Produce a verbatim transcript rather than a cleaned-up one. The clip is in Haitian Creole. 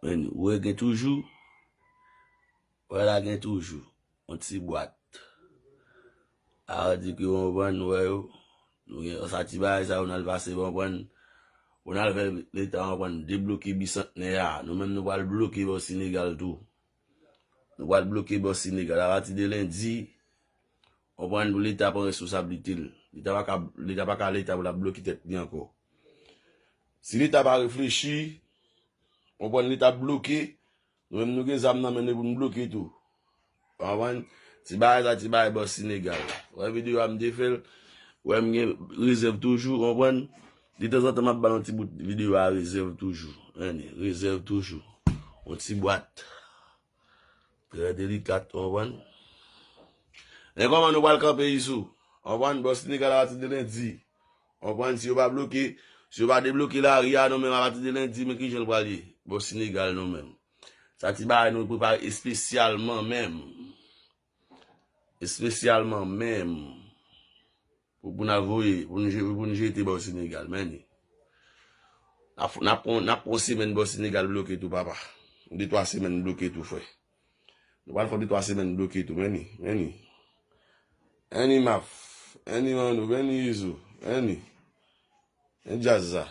Men, ou wè gen toujou. Wè la gen toujou. Yon ti bwat. A di ke w konprann, nou wè yo. Nou gen sa ti bagay sa yo n al pase, w konprann. Pou n al fè Leta, w konprann, debloke Bisantnè a. Nou menm nou pral bloke bò Senegal tou. Nou pral bloke bò Senegal. Apati de lendi, w konprann, pou Leta pran responsablite l. Leta pa ka, Leta pa ka Leta pou l ap bloke tèt li ankò. Si Leta pa reflechi, w konprann, Leta bloke, nou menm nou gen zam nan men nou pou n bloke tou. Konprann? Ti bagay sa, ti bagay bò Senegal. Wè videyo a m te fè l, wè m gen rezèv toujou, konprann? Detanzantan m ap ba nou ti bout videyo a rezèv toujou. Anni, rezèv toujou. Yon ti bwat. Trè delikat, konprann? E kòman nou pral kanpe Isou? Konprann? Bò Senegal apati de lendi. Konprann? Si yo pa bloke, si yo pa debloke lari a, nou menm apati de lendi, men kijan l pral ye? Bò Senegal nou menm. Sa ti bagay nou prepare espesyalman menm. Espesyalman menm. Pou, pou n al voye, pou n je-, pou n jete bò Senegal, men ni. N ap, n ap pran, n ap pran semèn bò Senegal bloke tou, papa. De twa semèn bloke tou, frè. Nou pral fè de twa semèn bloke tou, men ni, men ni. Men ni Maf, men ni Manno, men ni Izo, men ni. Men djaz sa.